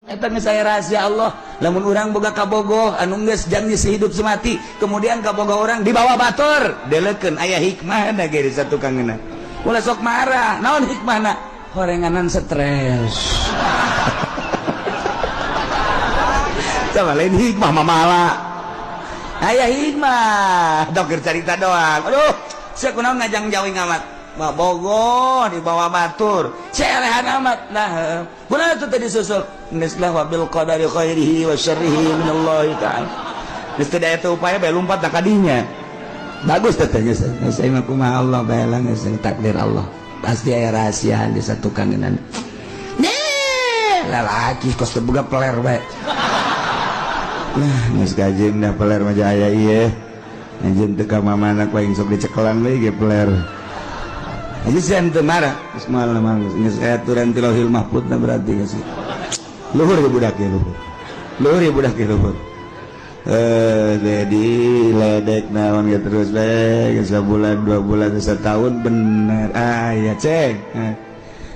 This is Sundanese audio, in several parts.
Eta geus aya rahasia Allah. Lamun urang boga kabogoh anu geus janji sehidup semati, kemudian kabogoh urang dibawa batur, delekeun aya hikmahna ge di satukangeuna. Ulah sok marah, naon hikmahna? Horenganan stres. Sama lain hikmah mamala. Aya hikmah, dokter cerita doang. Aduh, sia kunaon ngajang jauh amat. Bogoh dibawa batur, celehan amat. Nah, kunaon itu tadi susul? Geus lah wabil qadari khairihi wa syarrihi minallahi ta'ala. Geus teu aya teu upaya bae lumpat ka dinya. Bagus teh geus. Geus mah kumaha Allah bae lah geus takdir Allah. Pasti aya rahasia disatukan dengan. Nih, lalaki kos teu boga peler bae. Nah, geus kajeun dah peler mah aya ieu. Anjeun teu ka mamana ku aing sok dicekelan bae ge peler. Aja sih ente marah, geus moal mah geus aya aturan ti Lauhil Mahfud na berarti geus. Luhur ya budak ya luhur. Luhur ya budak ya luhur. Jadi ledek naon ge terus bae geus sabulan, 2 bulan, setahun bener. Ah ya ceng.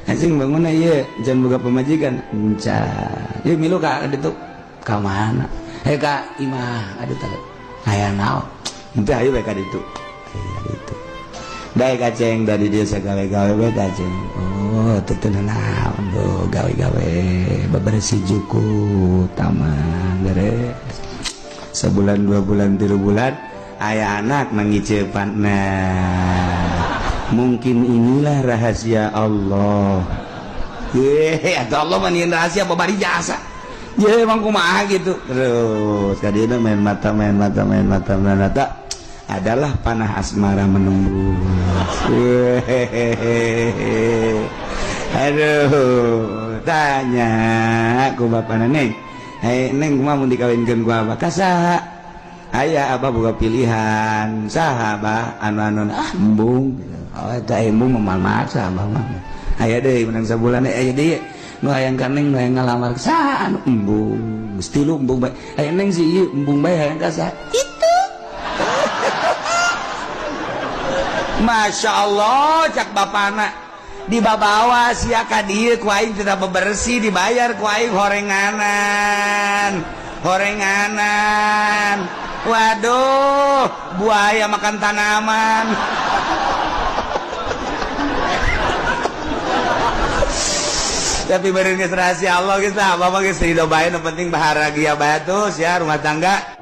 Anjing bangun ieu jangan boga pamajikan. Encan. Ieu milu ka ditu. Ka mana? Hei ka imah aduh teh. Aya naon? Henteu ayo bae ka ditu. Aya ditu. Dae kaceng dari dia sagawe-gawe bae kaceng. Oh, teu teu naon do gawe-gawe bebersih juku taman beres. Sebulan, 2 bulan, 3 bulan aya anak mangicepan. Nah, mungkin inilah rahasia Allah. Ye, atau Allah mah rahasia babari jasa. Ye, emang kumaha gitu. Terus kadieuna main mata main mata main mata main mata adalah panah asmara menembus. Aduh, tanya ku bapana, "Neng, hei neng, kumaha mun dikawinkeun ku abah? Ka saha? Aya abah boga pilihan." "Saha, Abah?" "Anu-anu ah embung." Oh, eta embung mah maksa abah mah. Aya deui menang sabulan aya deui nu hayang ka neng, nu hayang ngalamar. "Saha?" "Anu embung." Geus tilu embung bae. "Aya neng si ieu embung bae hayang ka saha?" "Itu." Masya Allah, cak bapana, dibabawa sia ka dieu ku aing tidak bebersih dibayar ku aing horenganan horenganan. Waduh, buaya makan tanaman. Tapi beureun geus rahasia Allah geus lah, bapak geus ridho bae, nu penting bahagia bae tuh sia rumah tangga.